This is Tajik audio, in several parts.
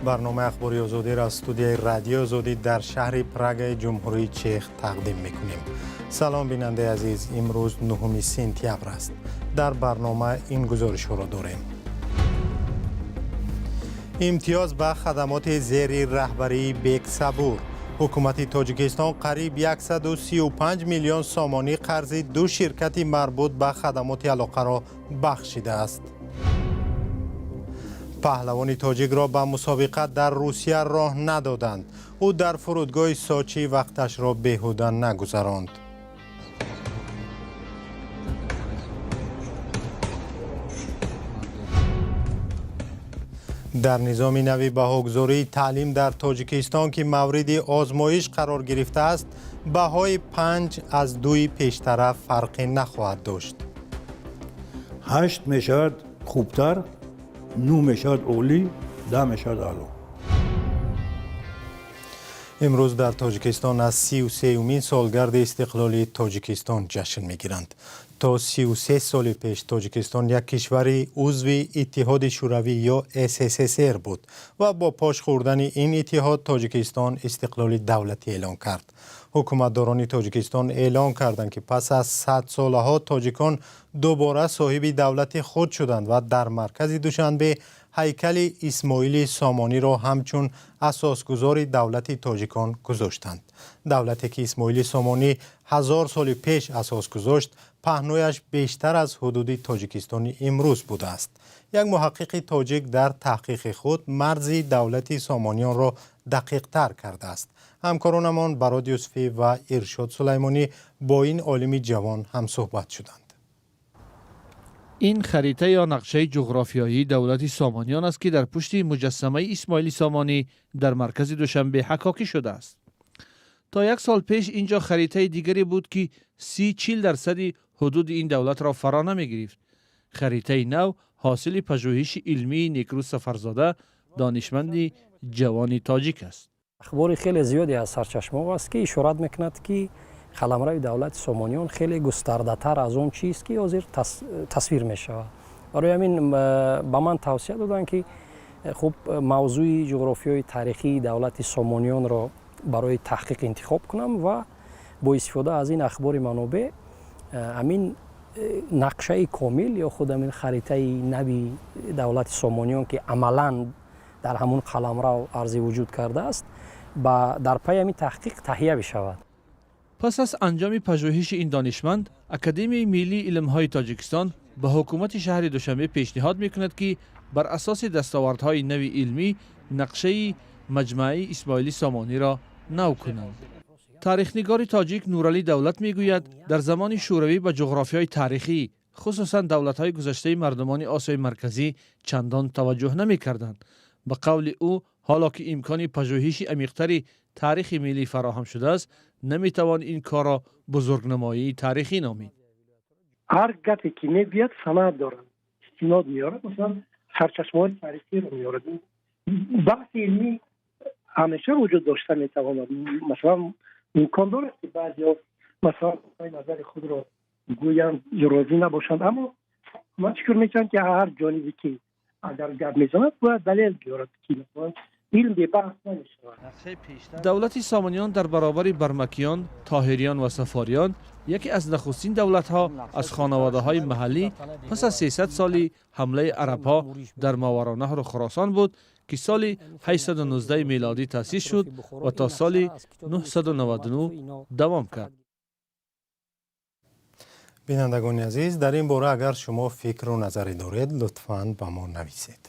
Барномаи Ахбори Озодиро аз студияи Радиои Озодӣ дар шаҳри Прагаи Ҷумҳурии Чех тақдим мекунем. Салом, бинандаи азиз. Имрӯз 9 сентябр аст. Дар барнома ин гузоришҳоро дорем: имтиёз ба хадамоти зери раҳбарии Бек Сабур, ҳукумати Тоҷикистон қариб 135 миллион сомонӣ қарзи ду ширкати марбут ба хадамоти алоқаро бахшидааст, паҳлавони тоҷикро ба мусобиқа дар Русия роҳ надоданд, ӯ дар фурудгоҳи Сочи вақташро беҳуда нагузаронд. Дар низоми нави баҳогузории таълим дар Тоҷикистон, ки мавриди озмоиш қарор гирифтааст, баҳои панҷ аз дуи пештара фарқе нахоҳад дошт. 8 мешавад хубтар, 9 мешавад олӣ, 10 мешавад аъло. Имрӯз дар Тоҷикистон аз 33-юмин солгарди истиқлоли Тоҷикистон ҷашн мегиранд. То 33 соли пеш Тоҷикистон як кишвари узви Иттиҳоди Шӯравӣ ё СССР буд ва бо пош хӯрдани ин иттиҳод Тоҷикистон истиқлоли давлатӣ эълон кард. Ҳукуматдорони Тоҷикистон эълон карданд, ки пас аз садсолаҳо тоҷикон дубора соҳиби давлати худ шуданд ва дар маркази Душанбе ҳайкали Исмоили Сомониро ҳамчун асосгузори давлати тоҷикон гузоштанд. Давлате, ки Исмоили Сомонӣ 1000 соли пеш асос гузошт, паҳнояш бештар аз ҳудуди Тоҷикистони имрӯз будааст. Як муҳаққиқи тоҷик дар таҳқиқи худ марзи давлати Сомониёнро дақиқтар кардааст. Ҳамкоронамон Барод Юсуфӣ ва Иршод Сулаймонӣ бо ин олими ҷавон ҳамсӯҳбат шуданд. Ин харита ё нақшаи ҷуғрофиёии давлати Сомониён аст, ки дар пушти муҷассамаи Исмоили Сомонӣ дар маркази Душанбе ҳаккокӣ шудааст. То як сол пеш ин ҷо харитаи дигаре буд, ки 30-40 дарсади ҳудуди ин давлатро фаро намегирифт. Харитаи нав ҳосили пажӯҳиши илмии Некрӯз Сафарзода, донишманди ҷавони тоҷик аст. Ахбори хеле зиёде аз сарчашмаҳо аст, ки ишорат мекунад, ки қаламрави давлати Сомониён хеле густардатар аз он чиз, ки ҳозир тасвир мешавад. Барои ҳамин ба ман тавсия доданд, ки хуб, мавзӯи ҷуғрофиёи таърихии давлати Сомониёнро барои таҳқиқ интихоб кунам ва бо истифода аз ин ахбори манобеъ ҳамин нақшаи комил ё худ ҳамин харитаи нави давлати Сомониён, ки амалан дар ҳамун қаламрав арзи вуҷуд кардааст, дар пайи ҳамин таҳқиқ таҳия бишавад. Пас аз анҷоми пажӯҳиши ин донишманд, Академияи миллии илмҳои Тоҷикистон ба ҳукумати шаҳри Душанбе пешниҳод мекунад, ки бар асоси дастовардҳои нави илмӣ нақшаи маҷмааи Исмоили Сомониро нав кунанд. Таърихнигори тоҷик Нуралӣ Давлат мегӯяд, дар замони Шӯравӣ ба ҷуғрофиёи таърихӣ, хусусан давлатҳои гузаштаи мардумони Осиёи Марказӣ, чандон таваҷҷӯҳ намекарданд. Ба қавли ӯ, ҳоло ки имкони пажӯҳиши амиқтари таърихи миллӣ фароҳам шудааст, наметавон ин корро бузургнамоии таърихӣ номид. Ҳар гапе ки мегӯяд, санад дорад, истинод меорад, масалан, сарчашмаҳои таърихиро меорад. Баҳси илмӣ ҳамеша вуҷуд дошта метавонад. Масалан, имкон дорад, ки баъзеҳо, масалан, назари худро гӯянд ё розӣ набошанд, аммо ман фикр мекунам, ки ҳар ҷонибе ки агар гап мезанад, бояд далел биёрад, ки масалан, илм бебаҳс намешавад. Давлати Сомониён дар баробари Бармакиён, Тоҳириён ва Сафориён яке аз нахустин давлатҳо аз хонаводаҳои маҳаллӣ пас аз 300 соли ҳамлаи арабҳо дар Моваронаҳру Хуросон буд, ки соли 819 мелодӣ таъсис шуд ва то соли 999 давом кард. Бинандагони азиз, дар ин бора агар шумо фикру назаре доред, лутфан ба мо нависед.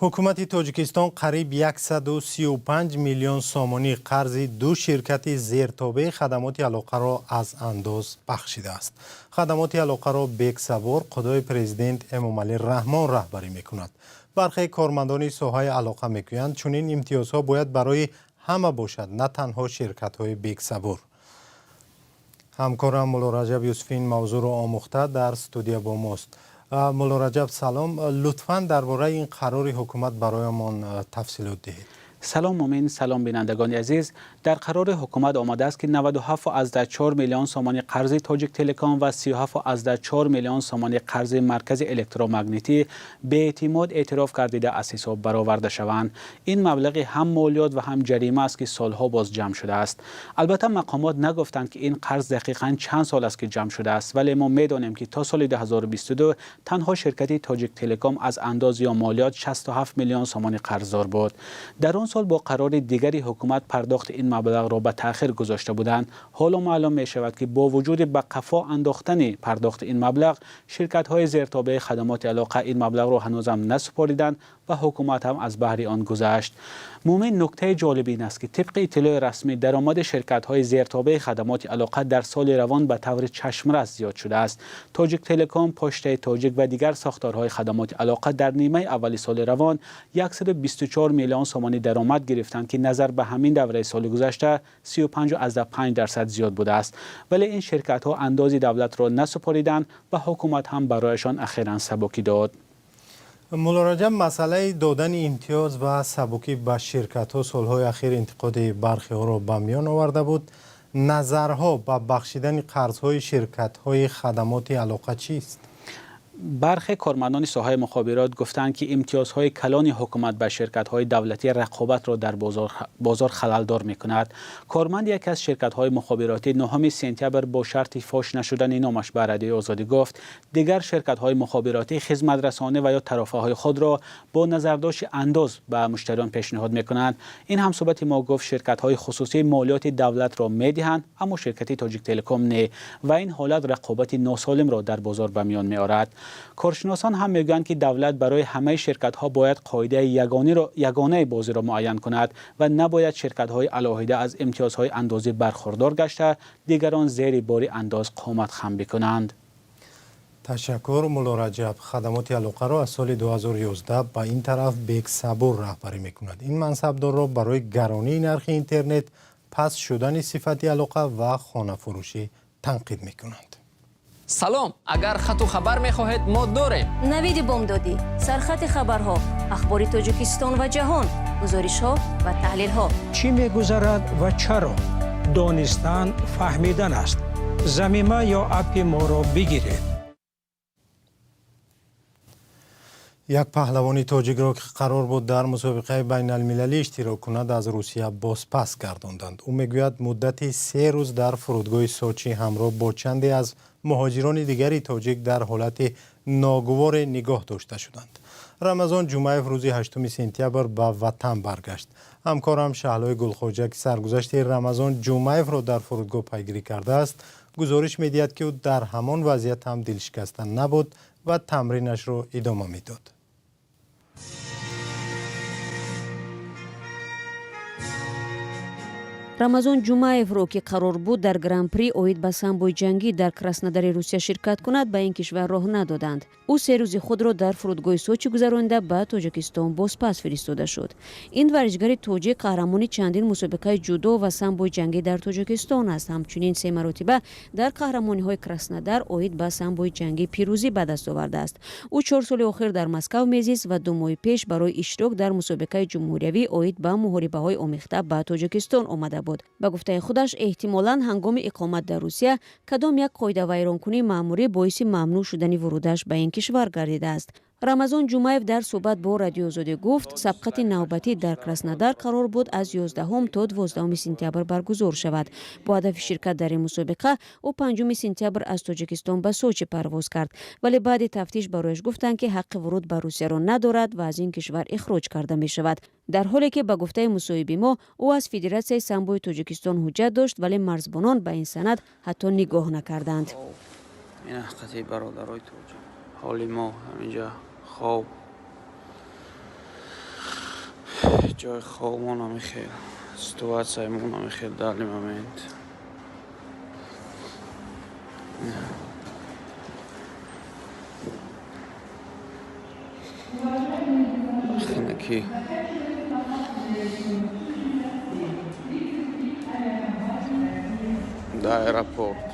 Ҳукумати Тоҷикистон қариб 135 миллион сомонӣ қарзи ду ширкати зертобеи хадамоти алоқаро аз андоз бахшидааст. Хадамоти алоқаро Бексабур, қудои президент Эмомалӣ Раҳмон, раҳбарӣ мекунад. Бархе кормандони соҳаи алоқа мегӯянд, чунин имтиёзҳо бояд барои ҳама бошад, на танҳо ширкатҳои Бексабур. Ҳамкорам Муллораҷаб Юсуфӣ ин мавзӯъро омӯхта, дар студия бо мост. Муллораҷаб, салом. Лутфан дар бораи ин қарори ҳукумат бароямон тафсилот диҳед. Салом Мумин, салом бинандагони азиз. Дар қарори ҳукумат омадааст, ки 97,4 миллион сомонӣ қарзи Тоҷик Телеком ва 37,4 миллион сомонӣ қарзи Маркази электромагнитӣ беэътимод эътироф гардида аз ҳисоб бароварда шаванд. Ин маблағи ҳам молиёт ва ҳам ҷарима аст, ки солҳо боз ҷамъ шудааст. Албатта мақомот нагуфтанд, ки ин қарз дақиқан чанд сол аст, ки ҷамъ шудааст, вале мо медонем, ки то соли 2022 танҳо ширкати Тоҷик Телеком аз андоз ё молиёт 67 миллион сомонӣ қарздор буд. Дар он сол бо қарори дигари ҳукумат пардохти ин маблағро ба таъхир гузошта буданд. Ҳоло маълум мешавад, ки бо вуҷуди ба қафо андохтани пардохти ин маблағ, ширкатҳои зертобеи хадамоти алоқа ин маблағро ҳанӯзам насупориданд ва ҳукумат ҳам аз баҳри он гузашт. Мумин, нуктаи ҷолиб ин аст, ки тибқи иттилои расмӣ даромади ширкатҳои зертобеи хадамоти алоқа дар соли равон ба таври чашмрас зиёд шудааст. Тоҷик Телеком, Почтаи Тоҷик ва дигар сохторҳои хадамоти алоқа дар нимаи аввали соли равон 124 миллион сомонӣ даромад гирифтанд, ки назар ба ҳамин давраи соли гузашта 35,5% зиёд будааст. Вале ин ширкатҳо андози давлатро насупориданд ва ҳукумат ҳам барояшон ахиран сабукӣ дод. Мулло Раҷаб, масъалаи додани имтиёз ва сабукӣ ба ширкатҳо солҳои ахир интиқоди бархиҳоро ба миён оварда буд. Назарҳо ба бахшидани қарзҳои ширкатҳои хадамоти алоқа чист? Бархе кормандони соҳаи мухобирот гуфтанд, ки имтиёзҳои калони ҳукумат ба ширкатҳои давлатӣ рақобатро дар бозор халалдор мекунад. Корманди яке аз ширкатҳои мухобиротӣ 9 сентябр бо шарти фош нашудани номаш ба Радиои Озодӣ гуфт, дигар ширкатҳои мухобиротӣ хизматрасонӣ ва ё тарофаҳои худро бо назардошти андоз ба муштариён пешниҳод мекунанд. Ин ҳамсӯҳбати мо гуфт, ширкатҳои хусусӣ молиёти давлатро медиҳанд, аммо ширкати Тоҷик Телеком не, ва ин ҳолат рақобати носолимро дар бозор ба миён меорад. Коршиносон ҳам мегӯянд, ки давлат барои ҳамаи ширкатҳо бояд қоидаи ягонаи бозиро муайян кунад ва набояд ширкатҳои алоҳида аз имтиёзҳои андозӣ бархурдор гашта, дигарон зери бори андоз қомат хам бикунанд. Ташаккур, Мулло Раҷаб. Хадамоти алоқаро аз соли 2011 ба ин тараф Бек Сабур раҳбарӣ мекунад. Ин мансабдорро барои гаронии нархи интернет, паст шудани сифати алоқа ва хонафурӯшӣ танқид мекунанд. Салом, агар хату хабар мехоҳед, мо дорем. Навиди бомдодӣ, сархати хабарҳо, ахбори Тоҷикистон ва ҷаҳон, гузоришҳо ва таҳлилҳо. Чӣ мегузарад ва чаро? Донистан фаҳмидан аст. Замима ё аппи моро бигиред. Як паҳлавони тоҷикро, ки қарор буд дар мусобиқаи байналмилалӣ иштирок кунад, аз Русия бозпас гардонданд. Ӯ мегӯяд, муддати 3 рӯз дар фурудгоҳи Сочи ҳамроҳ бо чанде аз муҳоҷирони дигари тоҷик дар ҳолати ногуворе нигоҳ дошта шуданд. Рамазон Ҷумаев рӯзи 8 сентябр ба ватан баргашт. Ҳамкорам Шаҳлои Гулхоҷа, ки саргузашти Рамазон Ҷумаевро дар фурудгоҳ пайгирӣ кардааст, гузориш медиҳад, ки ӯ дар ҳамон вазъият ҳам дилшикаста набуд ва тамринашро идома медод. Рамазон Ҷумаевро, ки қарор буд дар Гран-при оид ба самбои ҷангӣ дар Краснодари Русия ширкат кунад, ба ин кишвар роҳ надоданд. Ӯ 3 рӯзи худро дар фурудгоҳи Сочи гузаронида ба Тоҷикистон бозпас фиристода шуд. Ин варзишгари тоҷик қаҳрамони чандин мусобиқаи ҷудо ва самбои ҷангӣ дар Тоҷикистон аст. Ҳамчунин 3 маротиба дар қаҳрамониҳои Краснодар оид ба самбои ҷангӣ пирӯзӣ ба даст овардааст. Ӯ 4 соли охир дар Москав мезист ва 2 моҳи пеш барои иштирок дар мусобиқаи ҷумҳуриявӣ оид ба муҳорибаҳои омехта ба Тоҷикистон омада буд. Ба гуфтаи худаш, эҳтимолан ҳангоми иқомат дар Русия кадом як қоидавайронкунии маъмурӣ боиси мамнӯъ шудани вурудаш ба ин кишвар гардидааст. Рамазон Ҷумаев дар суҳбат бо Радиои Озодӣ гуфт, сабқати навбатӣ дар Краснодар қарор буд аз 11 то 12 сентябр баргузор шавад. Бо ҳадафи ширкат дар ин мусобиқа ӯ 5 сентябр аз Тоҷикистон ба Сочи парвоз кард, вале баъди тафтиш барояш гуфтанд, ки ҳаққи вуруд ба Русияро надорад ва аз ин кишвар ихроҷ карда мешавад. Дар ҳоле ки ба гуфтаи мусоҳиби мо ӯ аз Федератсияи самбои Тоҷикистон ҳуҷҷат дошт, вале марзбонон ба ин санад ҳатто нигоҳ накарданд. Ин ҳақиқати бародарои тоҷик. Ҳоли мо ҳаминҷа хоб, ҷои хобмо намехел, ситуатсияи мо намехел дар ин момент. Хинаки дар аэропорт.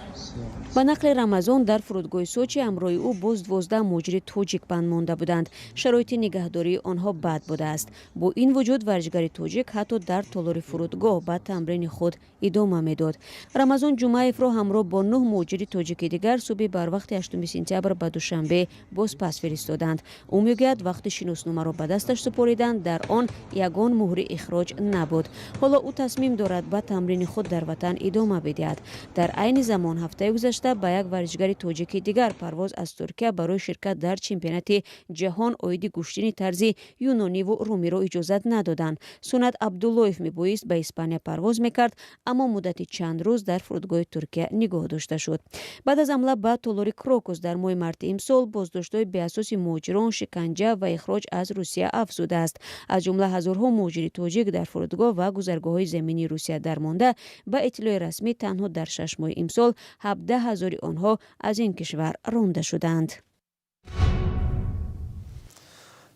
Ба нақли Рамазон, дар фурудгоҳи Сочи ҳамроҳи ӯ боз 12 муҳоҷири тоҷик банд монда буданд. Шароити нигаҳдории онҳо бад будааст. Бо ин вуҷуд варзишгари тоҷик ҳатто дар толори фурудгоҳ ба тамрини худ идома медод. Рамазон Ҷумаевро ҳамроҳ бо нӯҳ муҳоҷири тоҷики дигар субҳи барвақти 8 сентябр ба Душанбе бозпас фиристоданд. Ӯ мегӯяд, вақти шиносномаро ба дасташ супориданд, дар он ягон муҳри ихроҷ набуд. Ҳоло ӯ тасмим дорад ба тамрини худ дар ватан идома бидиҳад. Дар айни замон, ҳафтаи гузашта ба як варзишгари тоҷики дигар парвоз аз Туркия барои ширкат дар чемпионати ҷаҳон оиди гӯштини тарзи юнониву румиро иҷозат надоданд. Сунат Абдуллоев мебоист ба Испания парвоз мекард, аммо муддати чанд рӯз дар фурудгоҳи Туркия нигоҳ дошта шуд. Баъд аз ҳамла ба толори Крокус дар моҳи марти имсол, боздоштҳои беасоси муҳоҷирон, шиканҷа ва ихроҷ аз Русия афзудааст. Аз ҷумла ҳазорҳо муҳоҷири тоҷик дар фурудгоҳ ва гузаргоҳҳои заминии Русия дармонда. Ба иттилои расмӣ, танҳо дар 6 моҳи имсол 17 ҳазори онҳо аз ин кишвар ронда шуданд.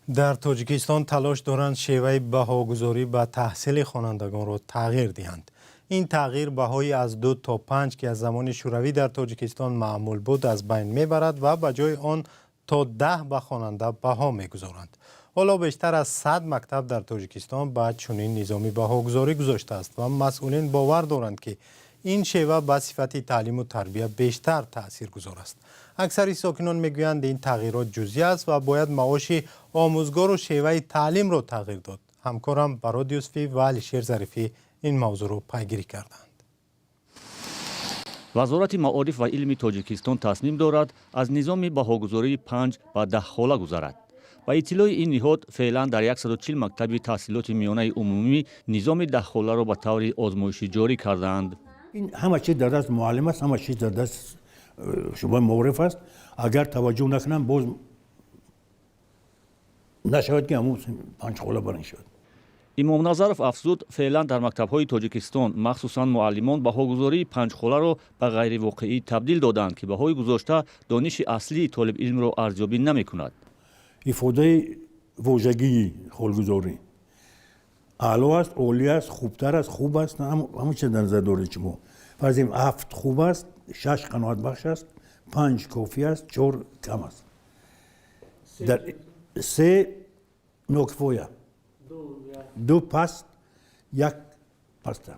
Дар Тоҷикистон талош доранд шеваи баҳогузорӣ ба таҳсили хонандагонро тағйир диҳанд. Ин тағйир баҳои аз 2 то 5, ки аз замони Шӯравӣ дар Тоҷикистон маъмул буд, аз байн мебарад ва ба ҷои он то 10 ба хонанда баҳо мегузоранд. Ҳоло бештар аз 100 мактаб дар Тоҷикистон ба чунин низоми баҳогузорӣ гузоштааст ва масъулин бовар доранд, ки ин шева ба сифати таълиму тарбия бештар таъсиргузор аст. Аксари сокинон мегӯянд, ин тағйирот ҷузъӣ аст ва бояд маоши омӯзгору шеваи таълимро тағйир дод. Ҳамкорам Барод Юсуфӣ ва Алишер Зарифӣ ин мавзӯъро пайгирӣ карданд. Вазорати маориф ва илми Тоҷикистон тасмим дорад аз низоми баҳогузории панҷ ба даҳхола гузарад. Ба иттилои ин ниҳод, феълан дар 140 мактаби таҳсилоти миёнаи умумӣ низоми даҳхоларо ба таври озмоишӣ ҷорӣ кардаанд. Ин ҳама чиз дар даст муаллим аст, ҳама чиз дар даст шӯъбаи маориф аст. Агар таваҷҷӯҳ накунам, боз нашавад, ки ҳамун панҷхола барин шавад. Имомназаров афзуд, феълан дар мактабҳои Тоҷикистон, махсусан муаллимон, баҳогузории панҷхоларо ба ғайривоқеӣ табдил доданд, ки баҳои гузошта дониши аслии толибилмро арзёбӣ намекунад. Ифодаи вожагии холгузорӣ аъло аст, олӣ аст, хубтар аст, хуб аст, ҳамон чиз дар назар доред шумо. Фарзем, 7 хуб аст, 6 қаноатбахш аст, 5 кофӣ аст, 4 кам аст, 3 нокифоя, 2 паст, 1 паста.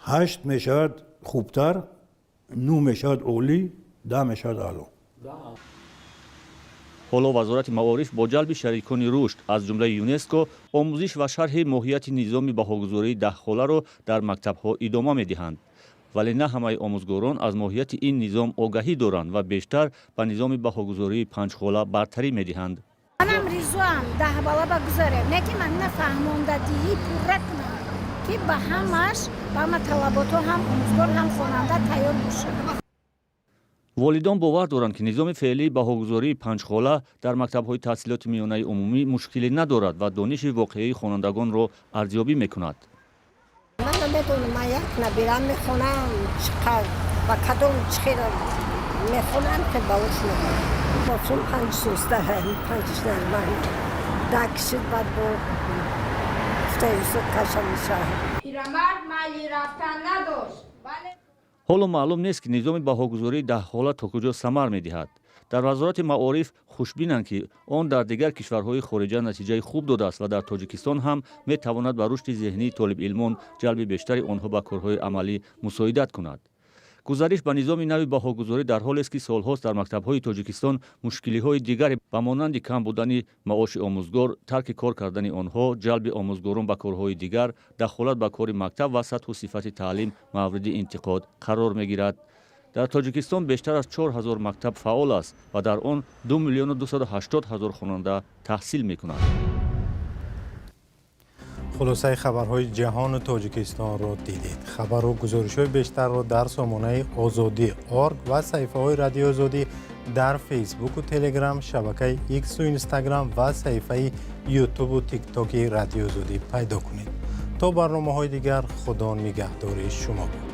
8 мешавад хубтар, 9 мешавад олӣ, 10 мешавад аъло. Ҳоло Вазорати маориф бо ҷалби шарикони рушд, аз ҷумлаи ЮНЕСКО, омӯзиш ва шарҳи моҳияти низоми баҳогузории даҳхоларо дар мактабҳо идома медиҳанд. Вале на ҳамаи омӯзгорон аз моҳияти ин низом огаҳӣ доранд ва бештар ба низоми баҳогузории панҷхола бартарӣ медиҳанд. Манам ризоам, 10 бала ба гузарем, не ки ман нафаҳмондадиҳӣ пурра кунам, ки ба ҳамаш, ба ҳама талаботҳо ҳам омӯзгор, ҳам хонанда тайёр бошад. Волидон бовар доранд, ки низоми феълии баҳогузории панҷхола дар мактабҳои таҳсилоти миёнаи умумӣ мушкилӣ надорад ва дониши воқеии хонандагонро арзёбӣ мекунад. Ман намедонам, ман як набирам мехонам, чиқар ба кадом чихел мехонам, ки ба уш мехонам. Панҷ сӯста, панҷ нормал дакшид, баъд бо каша мешавад. Пирамард майли рафтан надошт. Ҳоло маълум нест, ки низоми баҳогузории даҳхола то куҷо самар медиҳад. Дар Вазорати маориф хушбинанд, ки он дар дигар кишварҳои хориҷа натиҷаи хуб додааст ва дар Тоҷикистон ҳам метавонад ба рушди зеҳнии толибилмон, ҷалби бештари онҳо ба корҳои амалӣ мусоидат кунад. Гузариш ба низоми нави баҳогузорӣ дар ҳолест, ки солҳост дар мактабҳои Тоҷикистон мушкилиҳои дигаре ба монанди кам будани маоши омӯзгор, тарки кор кардани онҳо, ҷалби омӯзгорон ба корҳои дигар, дахолат ба кори мактаб ва сатҳу сифати таълим мавриди интиқод қарор мегирад. Дар Тоҷикистон бештар аз 4000 мактаб фаъол аст ва дар он 2 миллиону 280 ҳазор хонанда таҳсил мекунад. Хулосаи хабарҳои ҷаҳону Тоҷикистонро дидед. Хабару гузоришҳои бештарро дар сомонаи Озодӣ орг ва саҳифаҳои Радиои Озодӣ дар Фейсбуку Телеграм, шабакаи Иксу Инстаграм ва саҳифаи Ютубу Тиктоки Радиои Озодӣ пайдо кунед. То барномаҳои дигар, Худо нигаҳдори шумо бод.